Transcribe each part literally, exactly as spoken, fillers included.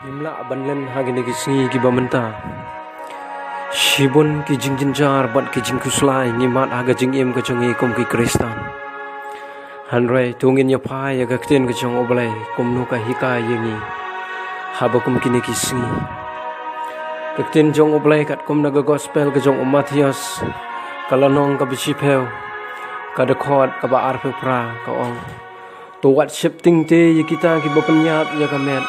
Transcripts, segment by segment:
Ngim lah ban len ha kine ki sngi kiba mynta. Shibun ki jingjynjar bad ki jingkhuslai ngi mad ha ka jingim ka jong ngi kum ki Khristan. Hynrei to ngin ïa phai ïa ka ktien ka jong U Blei kumno ka hikai ïa ngi haba kum kine ki sngi. Ka ktien jong U Blei katkum na ka gospel ka jong u Mathaios, ka lynnong kaba shiphew, ka dkhot kaba arphew phra, ka ong: To wat sheptieng te ïa kita kiba pynïap ïa ka met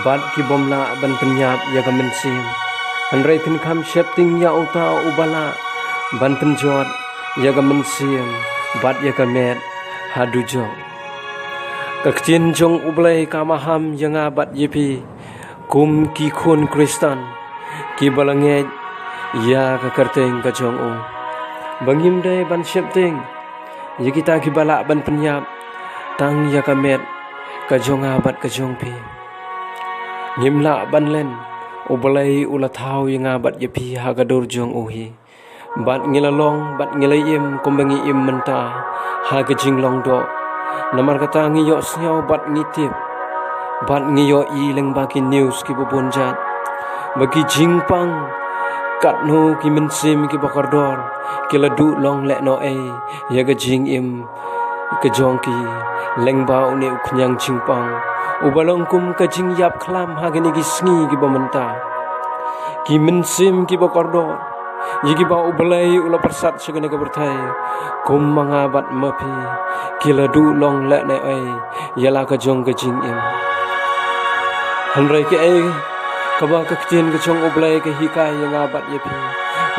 bad ki bym lah ban pynïap ïa ka mynsiem. Hynrei phin kham sheptieng ïa uta uba lah ban pynjot ïa ka mynsiem bad ïa ka met ha dujok. Ka ktien jong U Blei ka maham ïa nga bad ïa phi kum ki khun Khristan kiba la ngeit ïa ka kyrteng ka jong u, ba ngim dei ban sheptieng ïa kita kiba lah ban pynïap tang ïa ka met ka jong nga bad ka jong phi. Ngim lah ban len, U Blei u la thaw ïa nga bad ïa phi ha ka dur jong u hi. Bad ngi la long bad ngi la im kumba ngi im mynta ha ka jinglong doh. Namar kata ngi ïohsngew bad ngi tip bad ngi ïohi lyngba ki news kiba bun jait ba ki jingpang katno ki mynsiem kiba kordor ki la duh long lehnohei ïa ka jingim ka jong ki lyngba une u khñiang jingpang uba long kum ka jingïap khlam ha kine ki sngi kiba mynta. Ki mynsiem kiba kordor ïa kiba U Blei u la pyrsad sha kane ka pyrthei kum ma nga bad ma phi ki la duh long lehnohei ïa la ka jong ka jingim. Hynrei kaei kaba ka ktien ka jong U Blei ka hikai ïa nga bad ïa phi,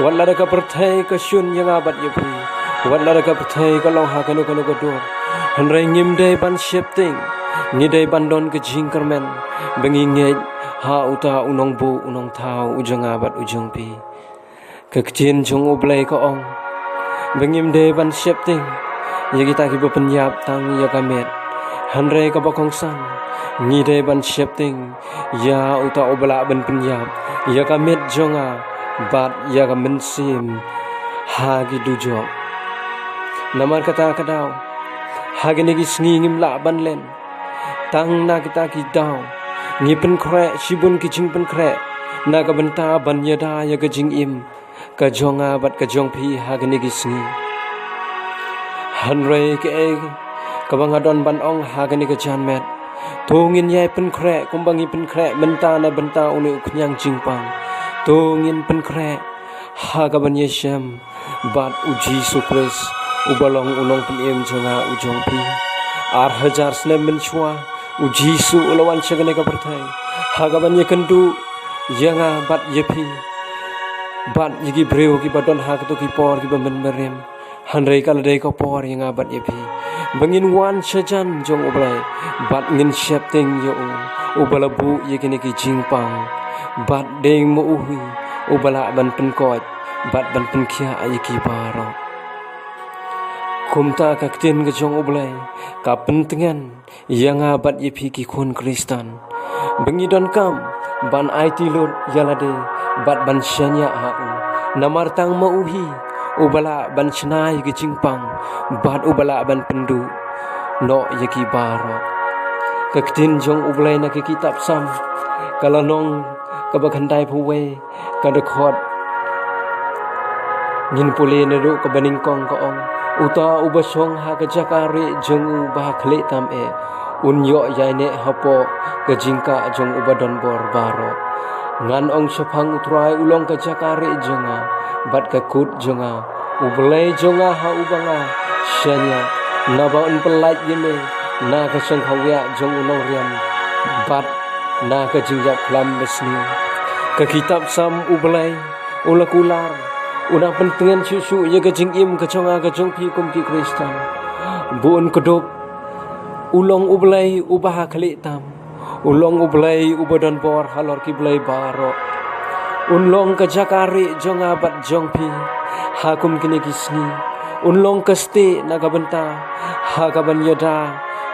wat lada ka pyrthei ka shun ïa nga bad ïa phi, wat lada ka pyrthei ka long ha kano kano ka dur, hynrei ngim dei ban sheptieng. Ngi dei ban don ka jingkyrmen ba ngi ngeit ha uta u nongbuh u nongthaw u jong nga bad u jong phi. Ka ktien jong U Blei ka ong ba ngim dei ban sheptieng ïa kita kiba pynïap tang ïa ka met, hynrei kaba kongsan ngi dei ban sheptieng ïa uta uba lah ban pynïap ïa ka met jong nga bad ïa ka mynsiem ha ki dujok. Namar kata ka daw ha kine ki sngi ngim lah ban len tang na kita ki daw. Ngi pynkhreh shibun ki jingpynkhreh na ka bynta ban ïada ïa ka jingim ka jong nga bad ka jong phi ha kine ki sngi. Hynrei kaei kaba nga don ban ong ha kane ka janmiet, to ngin ïai pynkhreh kumba ngi pynkhreh mynta na bynta une u khñiang jingpang. To ngin pynkhreh ha kaban ïashem bad U Jisu Khrist uba long U Nongpynim jong nga u jong phi. Ar hajar snem mynshuwa U Jisu u la wan sha kane ka pyrthei ha kaban ïakynduh ïa nga bad ïa phi bad ïa ki briew kiba don ha kato ki por kiba mynmiet. Hynrei ka la dei ka por ïa nga bad ïa phi ba ngin wan sha jan jong U Blei bad ngin sheptieng ïa u uba la buh ïa kine ki jingpang bad dei ma u hi uba lah ban pynkoit bad ban pynkhiah ïa ki baroh. Kumta ka ktien ka jong U Blei ka pyntngen ïa nga bad ïa phi ki khun Khristan ba ngi donkam ban aiti lut ïa lade bad ban shaniah ha u. Namar tang ma u hi uba lah ban shna ïa ki jingpang bad uba lah ban pynduh noh ïa ki baroh. Ka ktien jong U Blei na ka kitab Salm ka lynnong kaba khyndaiphew wei, ka dkhot ngin pule naduh kaba nyngkong ka ong: Uta uba shong ha ka jaka rieh jong u ba ha khlieh tam eh un ïoh ïaineh hapoh ka jingkah jong uba donbor baroh. Ngan ong shaphang U Trai, u long ka jaka rieh jong nga bad ka kut jong nga, U Blei jong nga ha uba nga shaniah. Naba un pyllait ïa me na ka shongkhawiah jong u nongriam bad na ka jingïap khlam basniew. Ka kitab Salm U Blei u la kular, u la pyntngen shuh shuh ïa ka jingim ka jong nga ka jong phi kum ki Khristan. Bun kdup u long U Blei uba ha khlieh tam, u long U Blei uba donbor halor ki blei baroh. Un long ka jaka rieh jong nga bad jong phi ha kum kine ki sngi. Un long ka stieh na ka bynta ha kaban ïada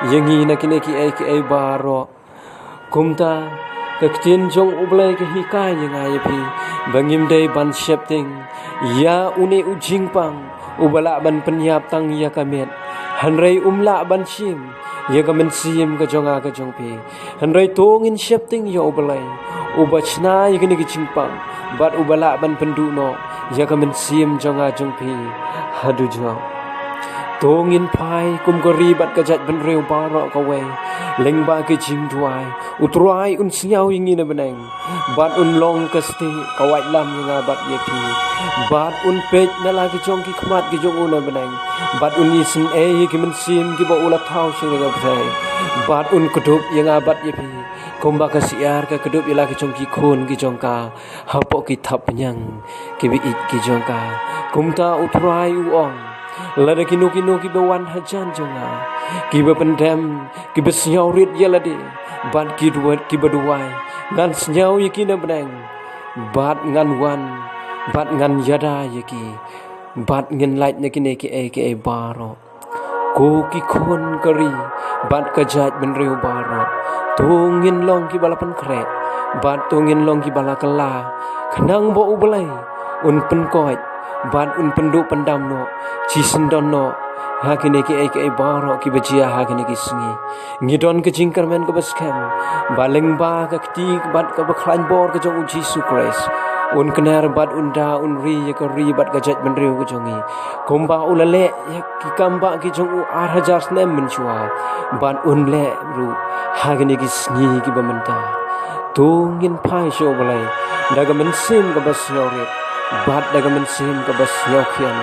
ïa ngi na kine kiei kiei baroh. Kumta ka ktien jong U Blei ka hikai ïa nga ïa phi ba ngim dei ban sheptieng ïa une u jingpang uba lah ban pynïap tang ïa ka met, hynrei um lah ban shim ïa ka mynsiem ka jong nga ka jong phi. Hynrei to ngin sheptieng ïa U Blei, uba shna ïa kine ki jingpang bad uba lah ban pynduh noh ïa ka mynsiem jong nga jong phi haduh juh. To ngin phai kum ka ri bad ka jaitbynriew baroh kawei lyngba ki jingduwai. U Trai un sngew ïa ngi na bneng bad un long ka stieh ka waitlam ïa nga bad ïa phi. Bad un peit na la ki jong ki khmat ki jong u na bneng bad un isynei ïa ki mynsiem kiba u la thaw sha ka pyrthei. Bad un kdup ïa nga bad ïa phi kumba ka syiar ka kdup ïa la ki jong ki khun ki jong ka hapoh ki thapniang kiba ïeit ki jong ka. Kumta U Trai u ong, lada kino kino kiba wan hajan jong nga, kiba pyndem, kiba sngew rit ïa lade bad ki duwai, kiba duwai, ngan sngew ïa ki na bneng bad ngan wan bad ngan ïada ïa ki bad ngin lait na kine kiei kiei baroh. Ko ki khun ka ri bad ka jaitbynriew baroh, to ngin long kiba la pynkhreh bad to ngin long kiba la kylla, khnang ba U Blei un pynkoit bad un pynduh pyndam noh, shisyndon noh ha kine kiei kiei baroh kiba jia ha kine ki sngi. Ngi don ka jingkyrmen kaba skhem ba lyngba ka kti bad kaba khlaiñ bor ka jong U Jisu Khrist, un kner bad un da un ri ïa ka ri bad ka jaitbynriew ka jong ngi kumba u la leh ïa ki kam ba ki jong u ar hajar snem mynshuwa. Bad un leh ruh ha kine ki sngi kiba mynta. To ngin phai sha U Blei da ka mynsiem kaba sngewrit bad da ka mynsiem kaba sngewkhian.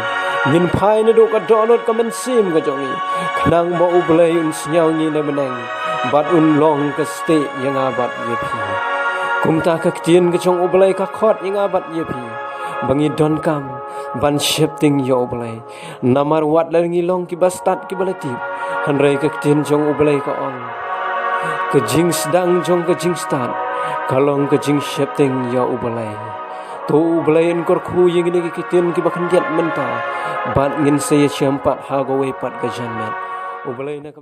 Ngin phai naduh ka dohnud ka mynsiem ka jong ngi, khnang ba U Blei un sngew ngi na bneng bad un long ka stieh ïa nga bad ïa phi. Kumta ka ktien ka jong U Blei ka khot ïa nga bad ïa phi ba ngi donkam ban sheptieng ïa U Blei. Namar wat la ngi long kiba stad kiba la tip, hynrei ka ktien jong U Blei ka ong, ka jingsdang jong ka jingstad ka long ka jingsheptieng ïa U Blei. To U Blei un kyrkhu ïa ngi na ki ktien kiba khyndiat mynta bad ngin sa ïashem pat ha kawei pat ka janmiet. U Blei na